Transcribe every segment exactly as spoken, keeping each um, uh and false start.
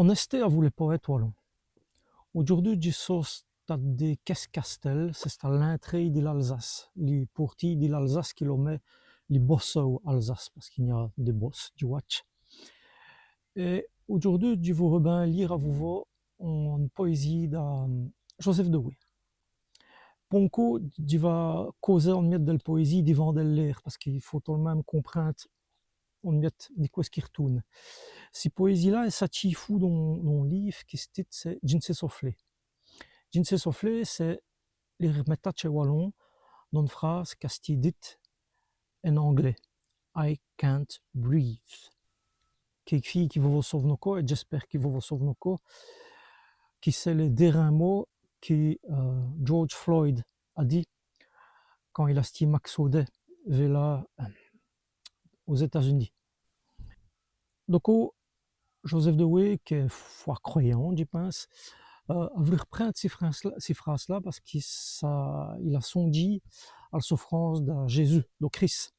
On èsté avou lès powêtes walons. Audjoûrdu dji so stade Keskastel, c'è-st-a l'intréye di l'Alsace, li pôrtî di l'Alsace qui l'omeût li bossow Alsace, pace qu'i gn-a dès bosses, dji wadje. Èt audjoûrdu dji vôreu bin lîre avou vos one powésîye da Joseph Dewez. Po on côp, dji va causer one miète dèl powésîye divant dèl lîre, pace qu'i faut tot l' minme comprinde one miète di qwè ç' qu'i r'toûne. Cisse powésîye-là, èle s'atchît foû d'on, d'on lîve qui s' tite c'èst Dji n' sé sofler. Dji n' sé sofler, c'èst li r'mètadje è walon d'one frâse qu'a stî dite è anglès, I can't breathe. Quékefîye qui vos vos sov'noz co, èt dj'èspère qui vos vos sov'noz co, qui c'èst lès dêrins mots qui, euh, George Floyd a dit quand il a stî macsôdé vêla, euh, aus Ètats-Unis. Donc, Joseph Dewez, qu'èst fwârt crwèyant, dji pinse, euh, a v'lu r'prinde cisse frâse-là, cisse frâse-là, pace qu'i s'a, il a sondjî al sofrance da Jésus, do Christ,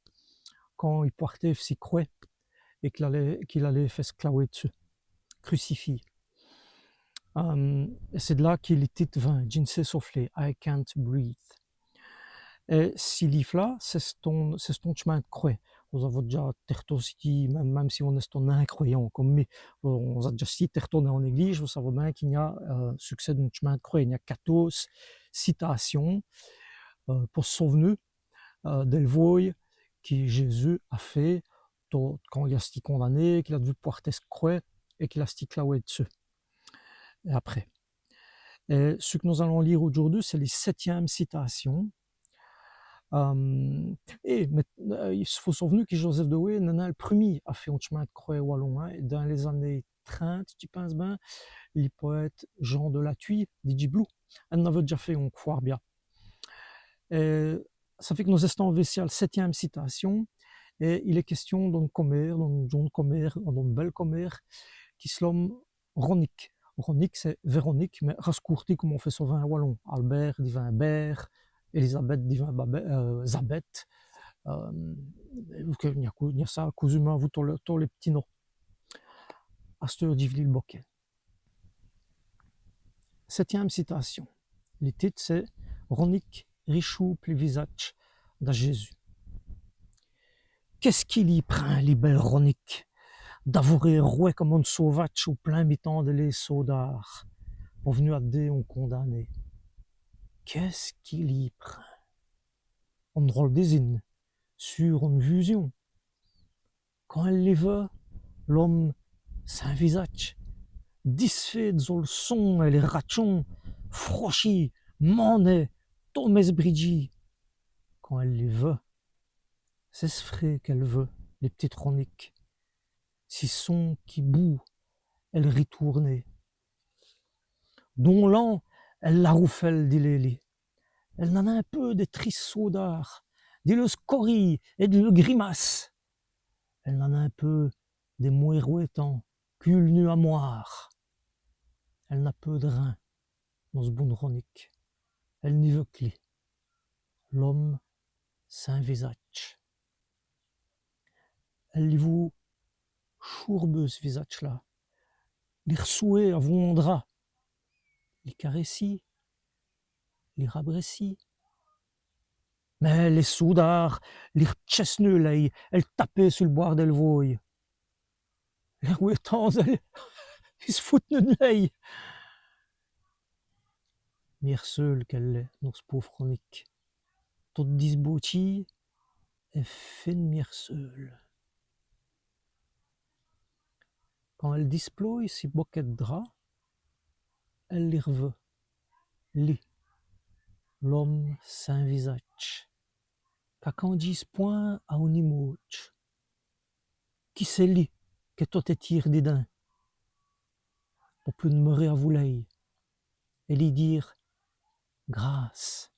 quand i pwârtéve si crwès èt qu'il aleût, qu'il aleût fé s' clawer d'ssus, crucifiyî. Euh, èt c'èst d' là qui li tite vint, Dji n' sé sofler, I can't breathe. Èt ci lîve-là, c'è-st-on, c'è-st-on tch'min d' crwès. Vos-avoz dèdja tèrtans stî, minme, minme si vos n'èstoz nin crwèyant come mi, vos-avoz dèdja stî tèrtans en èglîje, vos savoz bin qu'i gn-a, euh, ç' qui c'èst d' tch'min d' crwès, i gn-a quatôze citâcions, euh, po s' sov'nu, euh, dèl vôye qui Jésus a faît tot, quand il a stî condané, qu'il a d'vu pwârter s' crwès èt qu'il a stî clawé d'ssus. Èt après. Èt ç' qui nos-alans lîre audjoûrdu, c'èst li sètyinme citâcion. Euh, èt, mins, euh, i faut s' sov'nu qui Joseph Dewez n'èst nin l' prumî a fé on tch'min d' crwès è walon, hin, èt dins lès-anéyes trinte, dji pinse bin, li powête Jean de Lathuy, di Djiblou, ènn' aveût dèdja faît on, fwârt bia. Èt ça faît qu' nos-èstans vêci al sètyinme citâcion, èt il èst quèstion d'one comére, d'one, d'one comére, d'one bèle comére, qui s' lome Ronique. Ronique, c'èst Véronique, mins rascoûrti come on faît sovint è walon. Albert divint Bêrt, Élisabeth divint Babè-, euh, Zabeth. Euh, èt qu'i gn-a co-, i gn-a ça, quâsimint, avou tos lès, tos lès p'tits nos. Asteûre dji v' lî l' bokèt. Sètyinme citâcion. Li tite, c'èst Ronique richoûpe li visadje da Jésus. Qu'èst-ce qu'i lî prind, li bèle Ronique, d'avorer rwèd come on sauvadje au plin mitan dès sôdârs, po v'nu adé on condané ? Qu'èst-ce qu'i lî prind ? On drole di zin, sûr, one vûsion. Quand èle li veût, l'ome sins visadje, disfaît d'zos l' song èt lès ratchons, frochî, manèt, tot mèsbridjî. Quand èle li veût, c'èst s' fré qu'èle veût, li p'tite Ronique. Si song qui boût, èle ritoûrne. D'on lan, èle l'aroufèle di lès lits. Èle n'a nin peû dès trisses sôdârs, di leûs scorîyes èt di leûs grimaces. Èle n'a nin peû dès mwêrwêtants, cûl'nus a mwârt. Èle n'a peû d' rin, nosse boune Ronique. Èle ni veût qu' li, l'ome sins visadje. Èle li vout choûrbu ç' visadje-là, li r'souwer avou on drap, li carèssî, li rabrèssî. Mins lès sôdârs li r'tchès'nut lèye, èt l' tapèt su l' bwârd dèl vôye. Lès wêtants, zèls, i s' fout'nut d' lèye. Mièrseûle qu'èle èst, nosse pôve Ronique. Tote disbautchîye èt fine mièrseûle. Quand èle displôye si bokèt d' drap, èle li r'veût, li, l'ome sins visadje, qu'a candjî s' pwin a on-ime ôte. Qui c'èst li qu'èst tot-ètîr didins, po pus d'meurer avou lèye èt lî dîre : Grâce,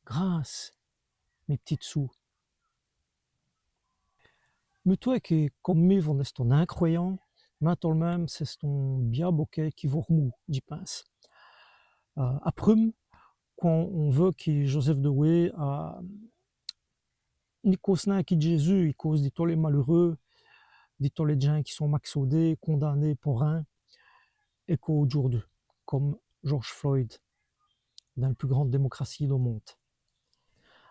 grâce, mi p'tite soû. Mutwèt qui, come mi, vos n'èstoz nin crwèyant, mins tot l' minme, c'è-st-on bia bokèt qui vos r'moûwe, dji pinse. Euh, aprûme, quand on veût qui Joseph Dewez a, ni cause nin qui d' Jésus, i cause di tos lès maleûreûs, di tos lès djins qui sont macsôdés, condanés po rin, èco audjoûrdu, come George Floyd, dins l' pus grande démocracîye do monde.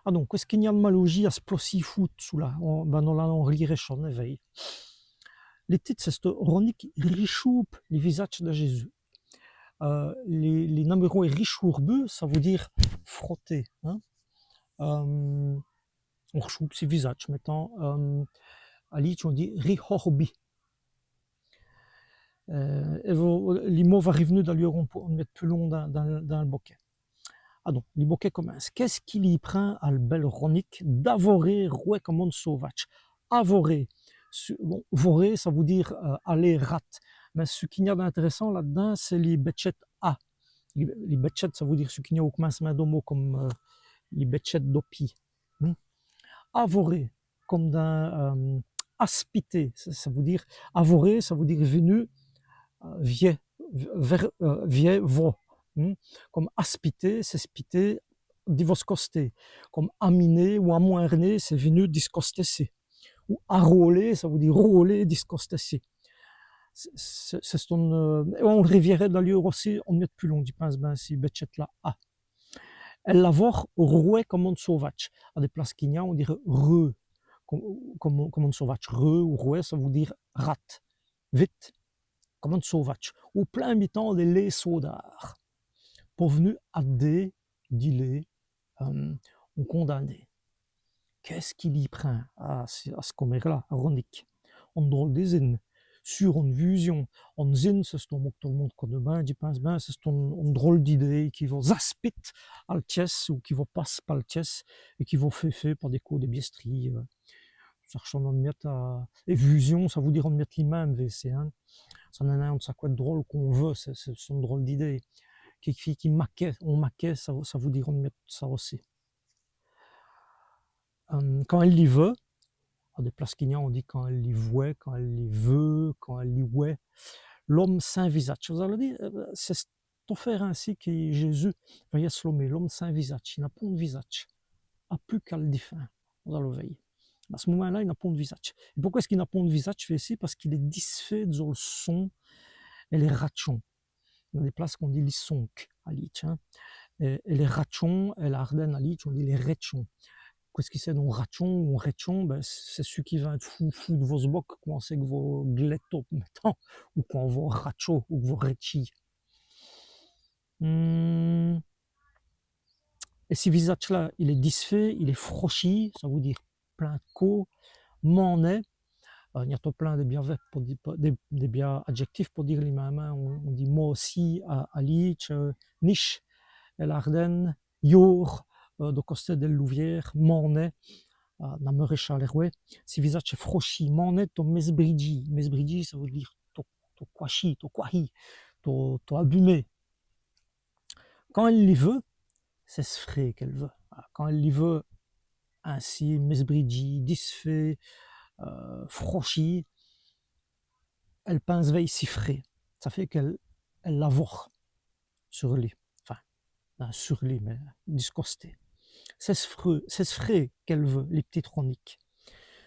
Adon, qu'èst-ce qu'i gn-a d' malaujî a s' plossî foû d' çoula ? On, bin, on l'a on r'lîrè, on vèy. Li tite, c'è-st-on ronique richoûbe li visadje da Jésus. Euh, li, li namurwè richoûbu, ça vout dîre frotter, hin. Euh, on richoûbe si visadje, mètans, euh, a Lîdje, on dit rihohbi. Euh, èt vo-, li mot va riv'nu d'ayeûrs on, on miète pus lon dins, dins, dins l' bokèt. Adon, li bokèt comince. Qu'èst-ce qu'i lî prind al bèle ronique d'avorer rwè come on sauvadje ? Avorer. Su-, bon, vorer, ça vout dîre, euh, aler rade. Mins ç' qu'i gn-a d'intèrèssant la-d'dins, c'èst li bètchèt a. Li, li bètchèt, ça vout dîre ç' qu'i gn-a au comincemint do mot, come, euh, li bètchèt do pîd. Hmm. Avorer, come dins, euh, aspiter, ça, ça vout dîre, avorer, ça vout dîre vinu, euh, viè, vèrs, euh, viè vos. Hmm. Come aspiter, c'èst spiter di vosse costé. Come aminer ou amwin.ner, c'èst vinu di ç' costé-ci. Ou arôler, ça vout dîre rôler di ç' costé-ci. C'è-, c'è-, c'è-st-on, euh, on l' rivièrè d'ayeûrs ossi on miète pus lon, dji pinse bin, si bètchèt-la a. Èle avore rwè come on sauvadje. A dès places qu'i gn-a, on dîreut reû, come, come, come on sauvadje. Reû ou rwè, ça vout dîre rade, vite, come on sauvadje. Au plin mitan dès lès sôdârs. Po v'nu adler, dilé, euh, on condamné. Qu'èst-ce qu'i lî prind a ç', a ç' comére-la, ronique ? On drole di zine, sûr, one vûzion. One zine, c'è-st-on mot qu' tot l' monde conèt bin, dji pinse bin, c'è-st-on, one drole d'idéye qui vos aspite al tièsse ou qui vos passe pa l' tièsse èt qui vos fêt fé pa dès côps dès bièstrîyes, euh. Ça r'chone one miète a, èt vûzion, ça vout dîre one miète li min.me, vèyez, hin. Ça n'èst nin one saqwè d' drole qu'on vèt, c'è-, c'è-, c'è-st-one drole d'idéye. Qui, qui, qui maquèt, on maquèt, ça, ça vout dîre one miète ça ossi. Euh, quand èle li vèt, a dès places qu'i gn-a, on dit quand èle li vwèt, quand èle li vèt, quand èle li wèt. L'ome sins visadje. Vos-aloz dîre, euh, c'è-st-on fêr insi qui Jésus va yèsse lomé, l'ome sins visadje. I n'a pont d' visadje. A pus qu'al difin. Vos-aloz vèy. A ç' momint-la, i n'a pont d' visadje. Èt poqwè èst-ce qu'i n'a pont d' visadje ? Vêci, pace qu'il èst disfêt dè zos lèçons èt lès ratchons. I gn-a dès places qu'on dit lès sonks a Lîdje, hin. Èt, èt lès ratchons, è l'Ârdène a Lîdje, on dit lès rètchons. Qu'èst-ce qui c'èst d'on ratchon ou on rètchon ? Bin, c'èst, c'èst çou qui va ète foû, foû d' vosse boke, quand c'èst qu' vos glètoz, mètans, ou quand vos ratchoz, ou qu' vos rètchîz. Hmm. Èt si visadje-la, il èst disfêt, il èst frochî, ça vout dîre plin d' côp, manèt. Euh, i gn-a tot plin dès bias vèrbes po di-, po, dès, dès bias adjèctifs po dîre li min.me, hin. On, on dit maussî a, a Lîdje, euh, niche è l'Ârdène, yaur, euh, do costé dèl Louviére, manèt, euh, nameur è Châlèrwè. Si visadje èst frochî, manèt, tot mèsbridjî. Mèsbridjî, ça vout dîre tot, tot cwachî, tot cwahî, tot, tot abumé. Quand èle li vèt, c'èst s' fré qu'èle vèt. Quand èle li vèt insi, mèsbridjî, disfêt, euh, frochî, èle pinse vèy si fré. Ça fêt qu'èle, èle l'avore sur li. Enfin, nin sur li, mins di s' costé. C'èst s' fré, c'èst s' fré qu'èle vèt, li p'tite ronique.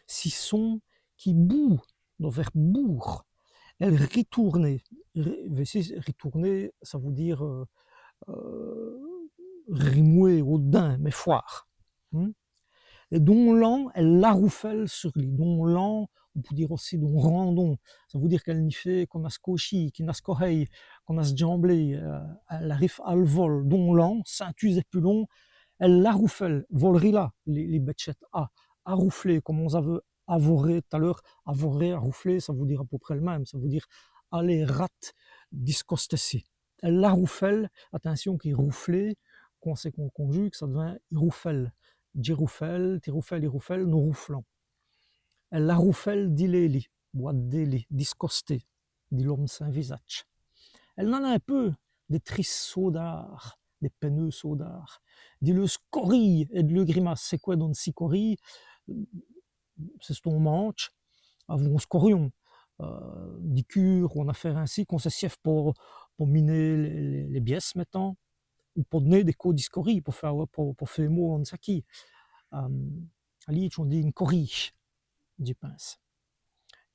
Si son qui boût, do vèrbe boûre. Èle ritoûrne, ri-, vêci, ritoûrne, ça vout dîre, euh, euh, rimouwer au-d'dins, mins fwârt. Hmm ? Èt d'on lan, èle aroufèle sur li. D'on lan, on pout dîre ossi d'on randon. Ça vout dîre qu'èle li fêt qu'on-z-a s' cauchî, qu'i n'a s' corèye, qu'on-z-a s' djamblêye, euh, èle arive al vole. D'on lan, cint ûs èt pus lon, èle aroufèle, volrî la, li, li bètchèt a, aroufler, come on-z-aveut avorer, tout à l'heure, avorer, aroufler, ça vout dîre à pau près l' min.me, ça vout dîre aler rade di ç' costé-ci. Èle aroufèle, atincion qui roufler, quand c'èst qu'on l' condjugue, ça d'vint i roufèle. Dji roufèle, ti roufèles, i roufèle, nos rouflans. Èle aroufèle dilé li, ou adlé li, di ç' costé, di l'ome sins visadje. Èle n'èst nin on pô dès trisses sôdârs, dès pèneûs sôdârs. Di leûs scorîyes èt d' leûs grimaces, c'èst qwè don sès scorîyes ? C'è-st-on mantche, avou on scorion, euh, di cûr ou one afêre insi, qu'on s' sièv po, po miner lès, lès, lès bièsses, mètans, ou po d'ner dès côps di scorîye, po fé, po, po fé mau a on saquî. Euh, à Lîdje, on dit one corîye, dji pinse.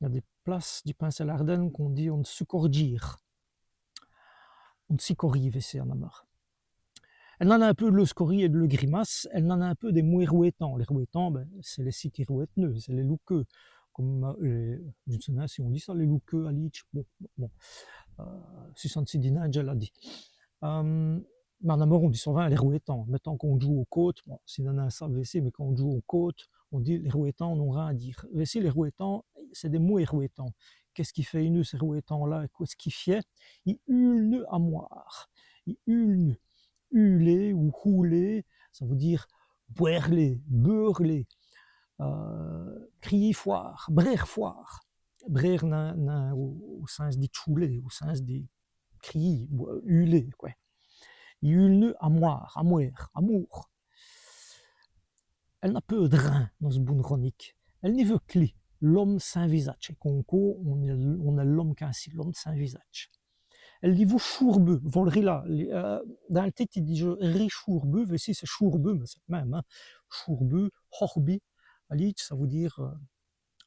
I gn-a dès places, dji pinse, è l'Ârdène, qu'on dit one sucordjîre. on s' corît vêci à Nameur. Èle n'èst nin on pô dè scorîye èt dè grimace, èle n'èst nin on pô dès mwês rwêtants. Lès rwêtants, bin, c'èst lès-ci qui rwêtenut, c'èst lès louqueûs. Come, euh, lès, dji n' sé nin si on dit ça, lès louqueûs à Lîdje. Bon, bon. Euh, si ça n' si dit nin, dji l'a dit. Euh, Mins à Nameur on dit sovint lès rwêtants. Mètans qu'on djoûwe aus cautes, bon, si on n'a nin ça vêci, mins quand on djoûwe aus cautes, on dit lès rwêtants n'ont rin à dîre. Vêci lès rwêtants, c'èst dès mwês rwêtants. Qu'èst-ce qu'i fêyenut, cès rwêtants-là, qu'èst-ce qu'i fièt ? I ûlenut à mwârt. I ûlenut. Ûler ou houler, ça vout dîre bwêrler, beûrler, euh, criyî fwârt, brêre fwârt. Brêre nin, nin au, au sins di tchouler, au sins di criyî, ou, euh, ûler, qwè. I ûlenut à mwârt, à mwêrt, à moûrt. Èle n'a peû d' rin, nosse boune Ronique. Èle ni veut qu' li, l'ome sins visadje. Èt come qwè, on-èst, on-èst l'ome qu'insi, l'ome sins visadje. Èle li vout choûrbu, vos l' rirez là, li, euh, dins l' tite, i dit j' ri choûrbu, vêci c'èst choûrbu, mins c'èst l' min.me, hin. Choûrbu, horbi, à Lîdje, ça vout dîre, euh,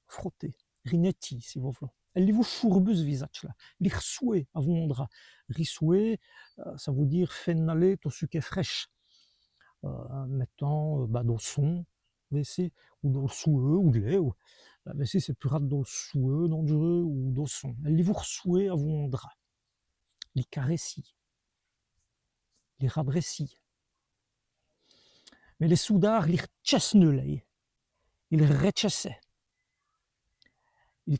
froter, rinètî, si vos v'loz. Èle li vout choûrbu ç' visadje-là, li r'ssouwer avou on drap. R'ssouwer, euh, ça vout dîre fé 'naler tot ç' qu'èst frèch. Euh, mètans, euh, bin, dol song, vêci, ou dol souweû, ou d' l'êwe. Bin, vêci, c'èst pus rade dol souweû, dandj'reûs, ou dol song. Èle li vout r'ssouwer avou on drap. Li carèssî. Li rabrèssî. Mins lès sôdârds li r'tchèssenut lèy. I l' r'tchèssenut. I,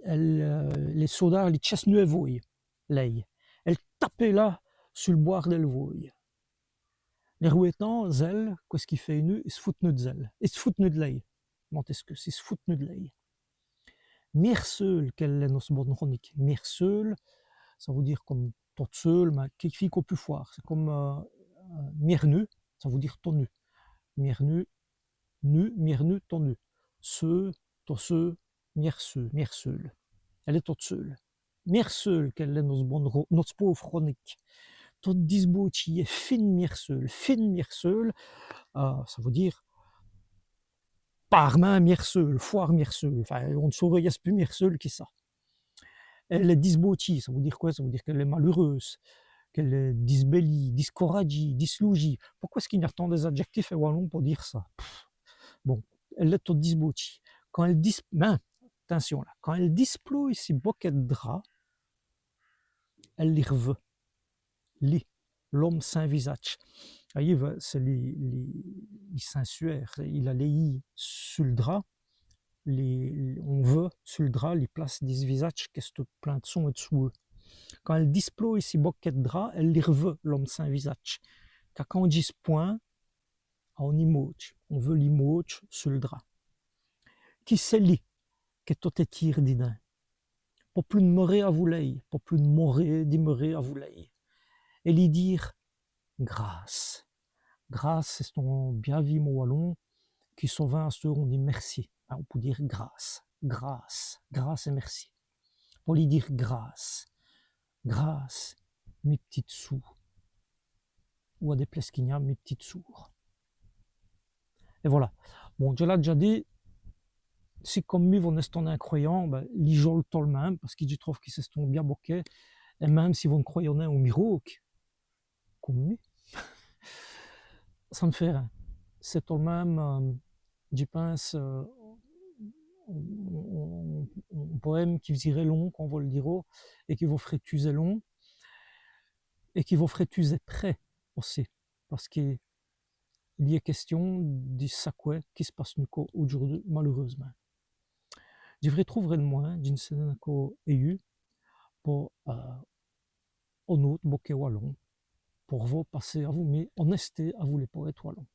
èle, euh, lès sôdârds li tchèssenut èvôye, lèy. Èle tapèt là, su l' bwârd dèl vôye. Lès rwêtants, zèls, qu'èst-ce qu'i fêyenut ? I s' foutenut d' zèls. I s' foutenut d' lèy. Mins qu'èst-ce qui, i s' foutenut d' lèy. Mièrseûle qu'èle èst, nosse boune Ronique. Mièrseûle, ça vout dîre come tote seûle, mins quékefîye co pus fwârt. C'èst come, euh, euh, mièrnu, ça vout dîre tot nu. Mièrnu, nu, mièrnu, tot nu. Seû, tot seû, mièrseû, mièrseûle. Èle èst tote seûle. Mièrseûle qu'èle èst, nosse boune Ro-, nosse pôve Ronique. Tote disbautchîye, fine mièrseûle, fine mièrseûle, euh, ça vout dîre pâremint mièrseûle, fwârt mièrseûle. Enfin, on n' sâreut pus mièrseûle qui ça. Èle èst disbautchîye, ça vout dîre qwè ? Ça vout dîre qu'èle èst maleûreûse, qu'èle èst disbèlîye, discoradjîye, disloûdjîye. Poqwè èst-ce qu'i gn-a tant dès-adjèctifs è walon po dîre ça ? Pff. Bon, èle èst tote disbautchîye. Quand èle dis-, mins, atincion là, quand èle displôye si bokèt d' drap, èle li r'veût. Li, l'ome sins visadje. Ayi, c'èst li, li, li sins suêr, il a lèyî su l' drap, li, li, on veût su l' drap li place di s' visadje qu'èst plin d' song èt d' souweû. Quand èle displôye si bokèt d' drap, èle li r'veût, l'ome sins visadje. Qu'a candjî s' pwin, à one imaudje, on veût l'imaudje su l' drap. Qui c'èst li qu'èst tot ètîr didins. Po pus d'morer avou lèy, po pus d'morer, dimeurer avou lèy. Èt lî dîre grâce. Grâce, c'è-st-on bia vî mot walon, qui sovint asteûre on dit mèrci. Bin, on pout dîre grâce, grâce, grâce èt mèrci. Po lî dîre grâce, grâce, mi p'tite soû. Ou à dès places qu'i gn-a, mi p'tite soûre. Èt vola. Bon, dji l'a d'dja dit, si come mi vos n'èstoz nin crwèyant, bin, lîjoz-l' tot l' min.me, pace qui dj' trouve qui c'è-st-on bia bokèt, èt min.me si vos n' crwèyoz nin aus mirâkes, come mi, ça n' fêt rin. C'èst tot l' min.me, euh, dji pinse, euh, on, on, on powème qui vos îrè long quand vos l' lîroz, èt qui vos frè tûzer long, èt qui vos frè tûzer prèt ossi. Pace qu'i èst quèstion di saqwè qui s' passe-nu co audjoûrdu, maleûreûsemint. Dji v' r'trouverè d'mwin, dji n' sé nin co èyu, po, euh, on-ôte bokèt walon, po vos passer avou mi one èsté avou lès powêtes walons.